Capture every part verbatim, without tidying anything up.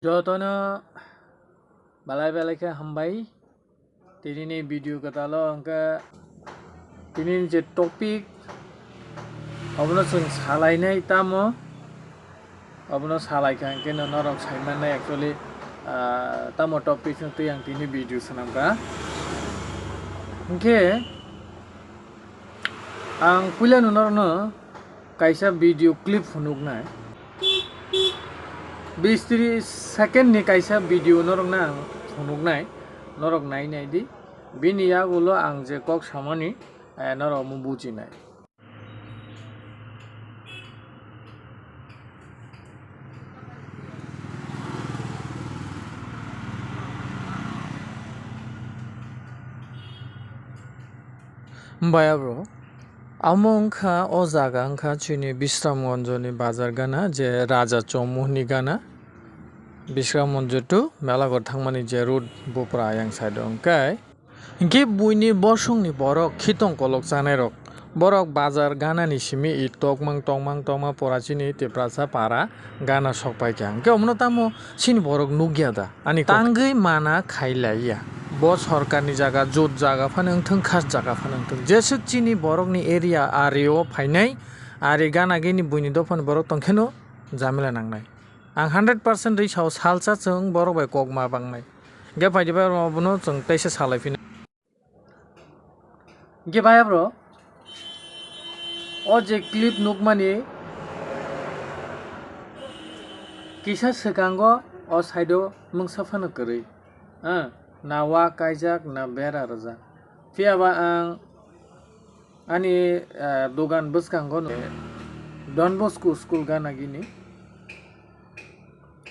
Jotono belai belai khe hambai. Tinini video kwtalo hwnkhe tinini je topic obono chwng salainai tamo, obono salaikha hwnkhe no norok saimannai actually, ah, tamo topic no twi ang tini video swnamkha. Hwnkhe ang puilano norokno kaisa video clip phunuknai. Bis tris second ni kaisa video norokno ang phunuknai, norok nai nai di. Bini yagulo ang je kok samani, eh, norok omo bujinai. Baya bro, amo wngkha o jaga wngkha chini Bisramganjoni bazar gana, je Raja Chowmuhni gana. Bisramganj to Melaghor thangmani je road bupra ayang side o hwnkhe, hwnkhe buini bosongni borok khitong kolok chanairok, borok bazar ganani simi i tokmang tongmang tongma pora chini Tiprasa para gana sok paikha. Hwnkhe omono tamo chini borok nukya da? Ani kok tangwi mana khailaiya. Bo sorkarni jaga, jot jaga phano wngthung, khas jaga phano wngthung. Jeswk chini borokni area ari o phainai, ari gana gini buini dophani borok tongkheno jamila nangnai. Ang hundred percent rwi sao, salsa chwng borok bai kok ma bangnai. Hwnkhe phaidi bai rw bono chwng teisa salai phina. Hwnkhe baya bro, o je clip nukmani kisa swkango o side o mungsa phano kwrwi. Ah, na wa kaijak, na bera rwjak. Phiya ba ang ani, ah, dogan bwskango no Don Bosco school gana gini,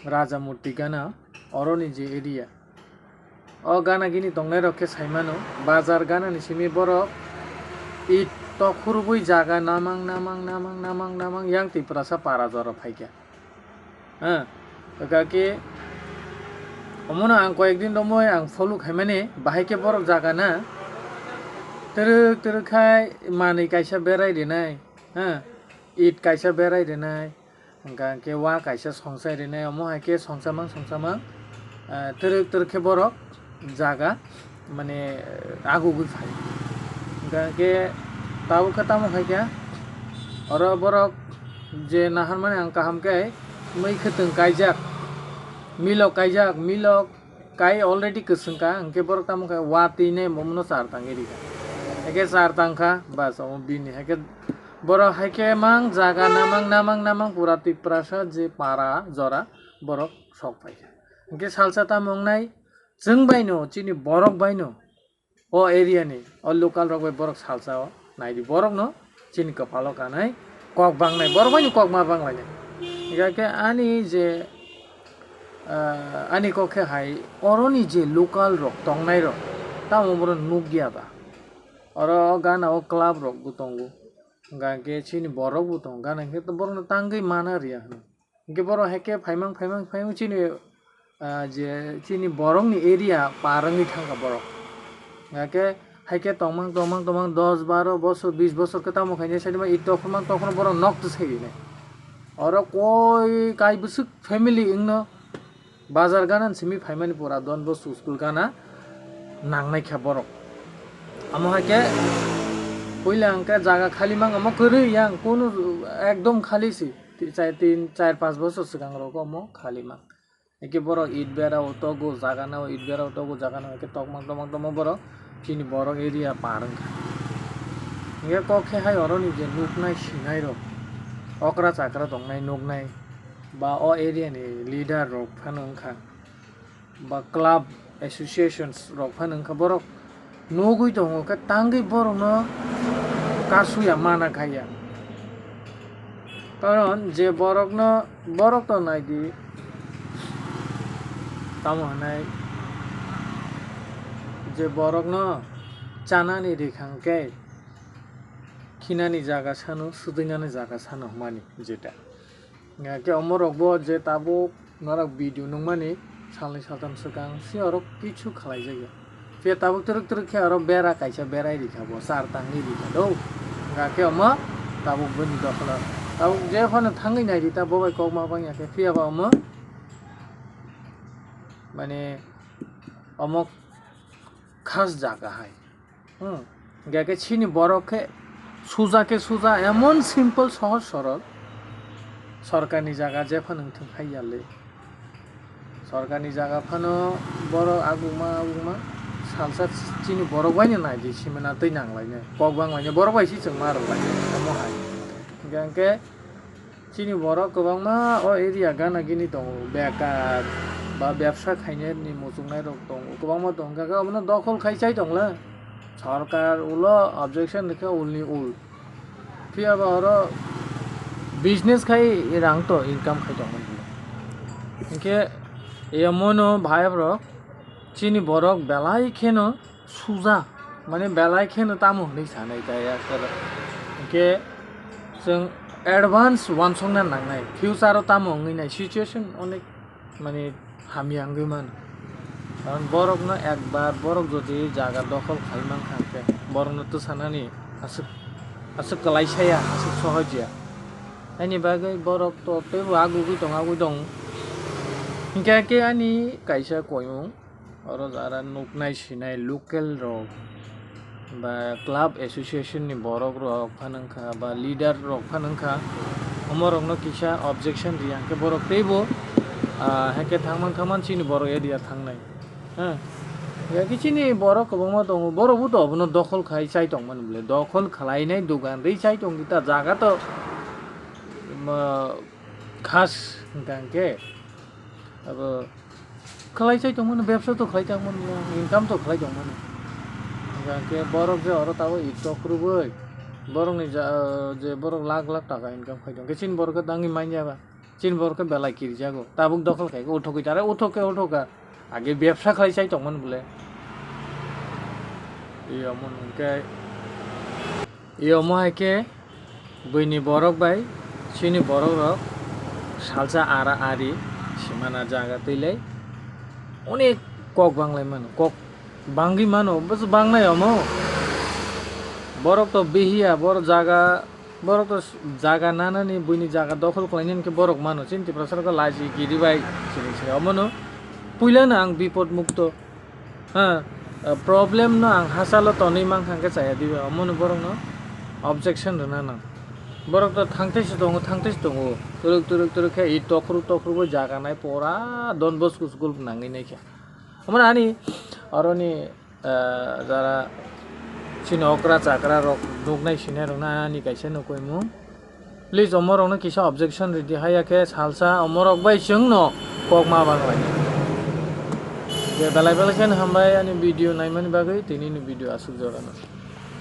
Raja Murti gana, oroni je area. O gana gini tongnai rok khe sai mano, bazar gana ni simi borok it tok khurubui jaga namang, namang, namang, namang, namang, yang Tiprasa para jora phaikha. Ha, eka khe omono ang koyek din romoi ang follow khaimani, bahai khe borok jaga na twrwk twrwk khai manwi kaisa berai rinai, ha, it kaisa berai rinai, hwnkha khe wa kaisa songchai rinai, omo hai khe songchamang songchamang, ah, twrwk twrwk khe borok jaga mane, eh, agugwi phai. Hwnkha khe tabuk khe tamo khai khe oro borok je naharmani ang kaham khe mui khwtwng kaijak, milok kaijak, milok kai already kwswng kha, hwnkhe borok tamo khai watwi nai omono char tangwi rikha. Haikhe char tangkha, bas, omo bini. Haikhe borok haikhe mang jaga namang, namang, namang pura Tiprasa je para jora borok sok phaikha. Hwnkhe salsa tamo wngnai, chwng baino, chini borok baino, o area ni, o local rok bai borok salsa o naidi, borok no chini kwpalo kanai kok bangnai, borok bai ni kok ma banglainai. Hingkha khe ani je, ah, ani kok khe hai oroni je local rok tongnai rok tamo borok nukya ba? Oro o gana o club rok bo tongo, hingkha khe chini borok bo tongo, gana khe borok no tangwi mana riya hino. Hingke borok haike phaimang, phaimang, phaimang chini, ah, je chini borokni area par wngwi thangkha borok. Hingke haike tongmang, tongmang, tongmang dos, baro bosor, bis bosor khe tamo khainai saimano, i tokhormang, tokhormang borok nok twsai rinai. Oro koi kai bwswk family wngno bazar gana simi phaimani pura Don Bosco school gana nangnai kha borok. Amo haike puila hingke jaga khali mang, amo kwrwi yang kunu ekdom khali si. Ti-, chai-, tin, char, panch bosor swkang rogo omo khali mang. Eke borok it bera o togo, jaga nao it bera o togo, jaga nao eke tokmang, tokmang, tokmang borok chini borok area par wngkha. Hingke kok khe hai oroni je nuknai sinai rok, okra chakra tongnai nuknai, ba o area ni leader rok phano wngkha. Ba club associations rok phano wngkha, borok nugui tongo khe tangwi borokno kasuya mana khaiya. Karon je borokno, borok to naidi, tamo hwnai je borokno chanani rikha hwnkhe khinani jaga sano, swtwinani jaga sano hwnmani jeta. Hingkhe omorokbo je tabuk norok video nukmani salni saltam swkang se oro kichu khlaijak ya. Phiya tabuk twrwk twrwk khe oro bera kaisa berai rikha bo, char tangwi rikha do. Hingkhe omo tabuk bini dokholo. Tabuk je phano thangwi naidi ta bo bai kok ma bangya khe, phiya ba omo mane omo khas jaga hai. Hmm. Hingke chini borok khe suja khe suja, emon simple, sohoj sorol. Sorkarni jaga jephano wngthung hai yali. Sorkarni jaga phano borok aguma aguma salsa chini borok baino naidi simana twi nanglainai. Kok banglainai borok bai si chwngma rwlainai omo hai. Hingke, hingke chini borok kwbangma o area gana gini tongo, bekar ba bebsa khainani muchungnai rok tongo, kwbangma tongo, hingke obono dokhol khai chai tongla. Sorkar ulo objection rikha ulni ul. Phiya ba oro business khai rang to income khai tongmani. Hingke emono bhai rok chini borok belai kheno suja, mane belai kheno tamo hwnwi sanai kaya khe. Hingke chwng advance wansokna nangnai, future o tamo wngwi nai situation onek mane hamya wngwi mano. Karon borokno ekbar borok jodi jaga dokhol khai mankha hwnkhe borokno twsanani aswk, aswk kwlai saya, aswk sohoj ya. Haini bagwi borok to teibo agugwi tong, agwi tong. Hinkhe khe ani kaisa koimung, oro jara nuknai sinai local rok ba club association ni borok rok phano wngkha ba leader rok phano wngkha, omo rokno kisa objection riya hwnkhe borok teibo, ah, hake thangman thangman chini borok area thangnai. Ha. Ya ki chini borok kwbangma tongo, borok bo to obono dokhol khai chai tongmani bole, dokhol khlainai dogan ri chai tong kita jaga to, ma, khas hwnkha hwnkhe abo khlai chai tongmani, bebsa to khlai tongmani, income to khlai tongmani. Hingkhe borok je oro tabuk ito khurubui, borokni ja-, je borok lakh lakh taka income khai tong khe, chini borok khe dangwi manya ba, chini borok khe belai kirijago, tabuk dokhol khai khe uthogwi tare uthok khe uthok kha, age bebsa khlai chai tongmani bole. Iyo omo hwnkhe. Iyo omo hai khe buini borok bai chini borok rok salsa ara ari simana jaga twi lai onek kok banglai mano, kok bangwi mano, bwswk bangnai omo. Borok to bihiya, borok jaga, borok to jaga nanani, buini jaga dokhol khlainani khe borok mano, chini Tiprasa rok laji giri bai sini sini omono puilano ang bipod mukto. Ha, problem no ang hachalo tonwi mankha hwnkhe chaya diba, omono borokno objection rwna nang. Borok to thangtwi se tongo, thangtwi se tongo, turuk turuk turuk khe i tokhru tokhru bo jaga nai pora Don Bosco school nangwi naikha. Omono ani oroni, ah, jara chini okra chakra rok nuknai sinai rokno ani kaisa nukuimung. Please, omorokno kisa objection ridi, haya khe salsa omorok bai chwngno kok ma banglai. Je belai belai kheno hambai ani video naimani bagwi, tini ni video aswk jorano.